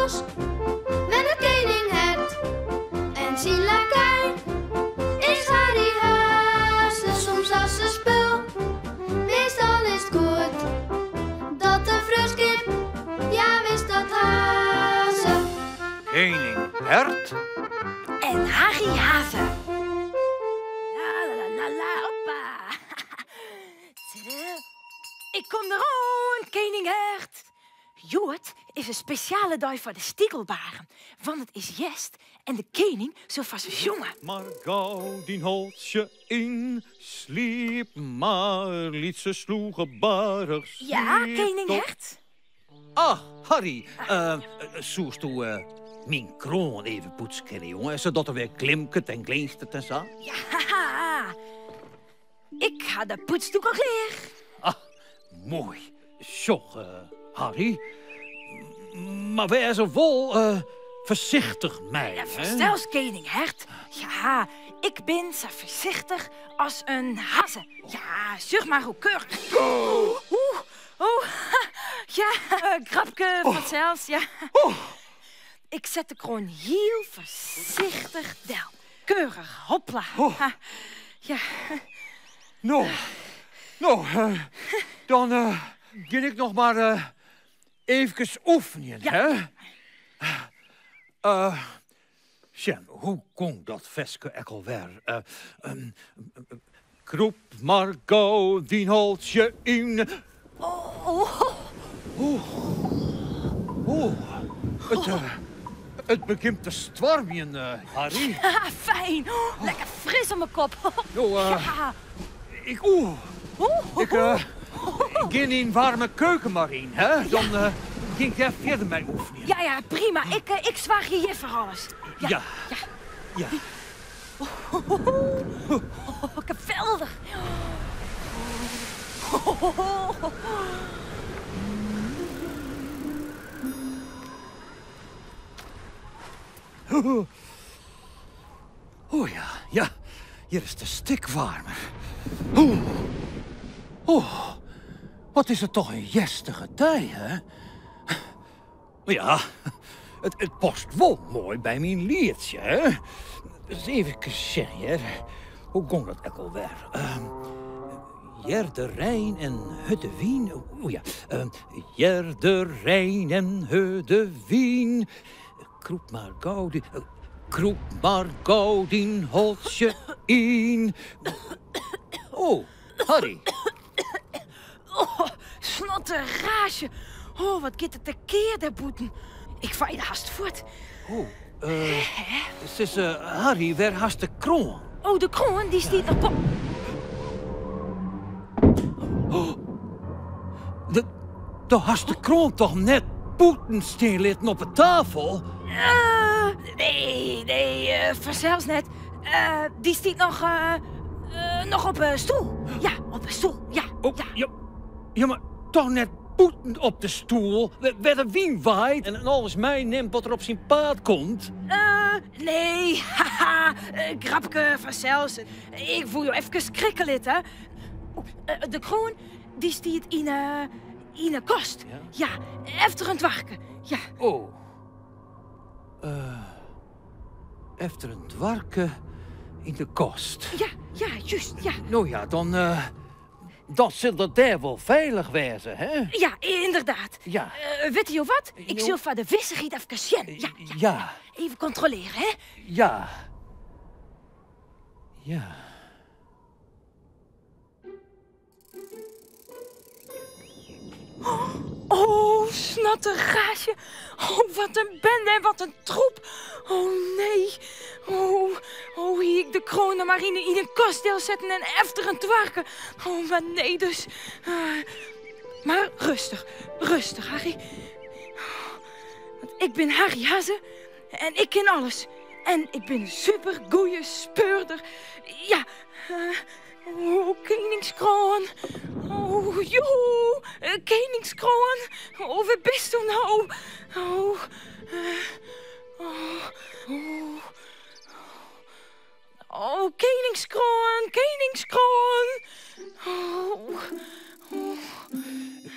bosk wennet kening Hert en syn lakei is Harry Haze. Soms as in spul, meastal is 't goed dat de freonskip, ja wis dat ha se. Kening Hert. En Harry Haze. La la la la, hoppa. Ik kom deroan, kening Hert. Hjoed is in spesjale dei foar de stikelbaren, want it is hjerst en de kening sil foar se sjonge. Mar gau dyn holtsje yn, sliep mar, lytse slûge baarch, sliep Ja, kening Hert? Ach, Harry, soesto myn kroan even poetse kinne, jonge, sadat er wer glimket en glinstert en sa? Ja, ik ha de poetsdoek al klear. Ah, moai. Sjoch, Harry, mar wês der wol foarsichtich mei, hè? Fansels, kening Hert. Ja, ik bin sa foarsichtich as in hazze. Ja, sjoch mar hoe keurich. Oeh, oeh, ja, grapke fansels, ja. Ik set de kroan hiel foarsichtich del. Keurich, hopla. Ja. No, no, dan gean ik noch mar eefkes oefenjen, hè? Sjen, hoe gong dat ferske ek alwer? Krûp mar gau dyn holtsje yn. Oeh, it begjint te stoarmjen, Harry. Fijn, lekker fris om 'e kop. No, ik, oeh, ik gean dyn waarme keuken mar yn, hè? Dan gean ik dêr fierder mei oefenjen. Ja, ja, prima. Ik soargje hjir foar alles. Ja. Ja. Geweldich. Oh ja, ja, hjir is it in stik waarmer. Oeh, oh, wat is it toch in hjerstige dei, hè? Mar ja, it past wol moai by myn lietsje, hè? Dus eefkes sjen hear, hoe gong dat ek alwer? Hear de rein en hurde wyn, o ja, hear de rein en hurde wyn, krûp mar gau dyn, krûp mar gau dyn holtsje yn. O, Harry. Oh, snotteraasje. Oh, wat giet it tekear dêr bûten. Ik feide hast fuort. Oh, sis, Harry, wêr hast de kroan? Oh, de kroan, dy stiet noch boppe. Oh, do hast de kroan toch net bûten stean litten op 'e tafel? Nee, nee, fansels net. Dy stiet noch, noch op 'e stoel. Ja, op 'e stoel, ja. Oh, ja. Ja, mar toch net bûten op de stoel, wêr de wyn waait en alles meinimt wat der op syn paad komt? Nee, haha, grapke fansels. Ik woe jo efkes skrikke litte. De kroan, dy stiet yn 'e, yn 'e kast. Ja, efter in doarke, ja. Oh. Efter in doarke yn de kast. Ja, ja, just, ja. No ja, dan, dan sil dat dêr wol feilich wêze, hè? Ja, ynderdaad. Ja. Witte jo wat? Ik sil foar de wissichheid efkes sjen. Ja, ja. Ja. Even kontrolearje, hè? Ja. Ja. Oh, snottergaasje. Oh, wat in bende en wat in troep. Oh, nee. Oh, oh, hie ik de kroan no mar yn in kast delsetten en efter in doarke. Oh, mar nee dus. Mar rêstich, rêstich, Harry. Want ik bin Harry Hazze en ik kin alles. En ik bin in supergoeie speurder. Ja, Oh, keningskroan. Oh, joehoe. Keningskroan. Oh, wêr bisto no? Oh, oh, oh. Oh, keningskroan, keningskroan. Oh, oh.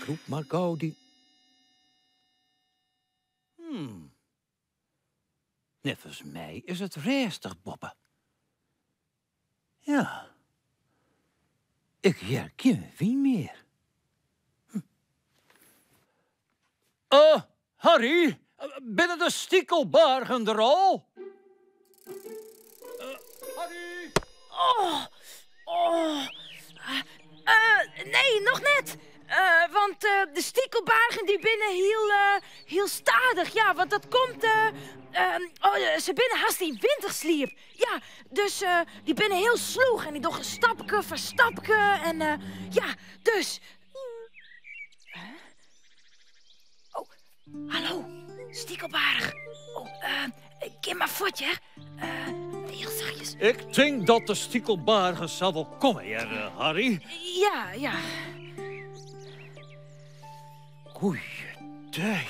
Krûp mar gau dy. Hmm. Neffens my is it rêstich boppe. Ja. Ik hear gjin wyn mear. Hm. Uh, Harry, binne de stikelbargen der al? Uh, Harry! Oh, oh. Uh, nee, noch net. Uh, want uh, de stikelbargen dy binne hiel, uh, hiel stadich. Ja, want dat komt... oh, se binne hast yn wintersliep. Ja, dus dy binne hiel slûch en dy dogge stapke foar stapke en ja, dus. Oh, hallo, stikelbaarch. Oh, gean mar fuort, hear. Hiel sachtjes. Ik tink dat de stikelbargen sa wol komme, hear, Harry. Ja, ja. Goeiedei.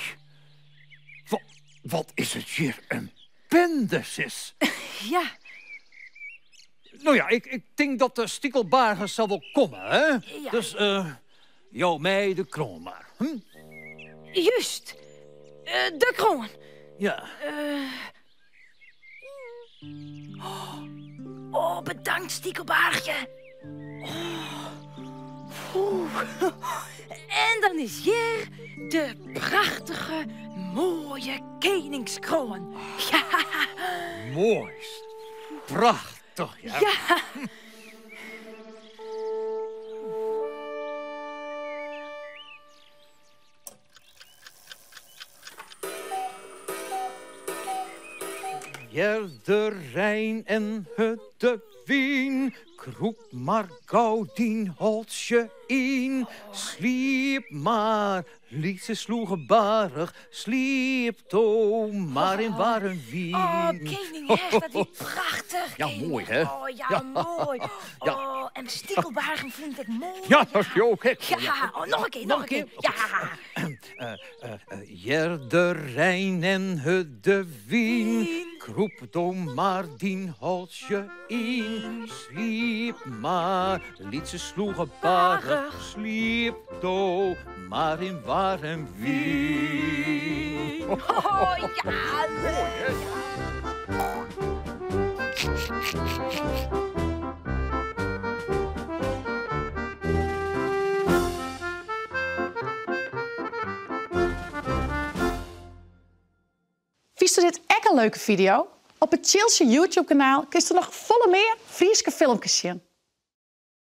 Wat is it hjir in bende, sis. Ja. No ja, ik tink dat de stikelbargen sa wol komme, hè? Ja. Dus jou my de kroan mar. Hm? Just. De kroan. Ja. Oh, bedankt, stikelbaarchje. Oh. En dan is hjir de prachtige, moaie keningskroan. Ja. Moaist. Prachtich, ja. Ja. Hear de rein en hurde wyn, krûp mar gau dyn holtsje yn. Sliep mar, lytse slûge baarch, sliep do mar yn waarm wyn. Oh, kening Hert, dat wie prachtich. Ja, moai hè? Oh ja, moai. Oh, en de stikelbargen fûn ik moai. Ja, dat is jo ek. Ja, oh, noch in kear, noch in kear. Ja. Hear de rein en hurde wyn, krûp do mar dyn holtsje yn. Sliep mar, lytse slûge baarch, sliep do mar yn waarm wyn. Oh ja, leuk. Fynsto dit ek in leuke fideo? Op it Tsjiltsje YouTube-kanaal kinsto noch folle mear Fryske filmkes sjen.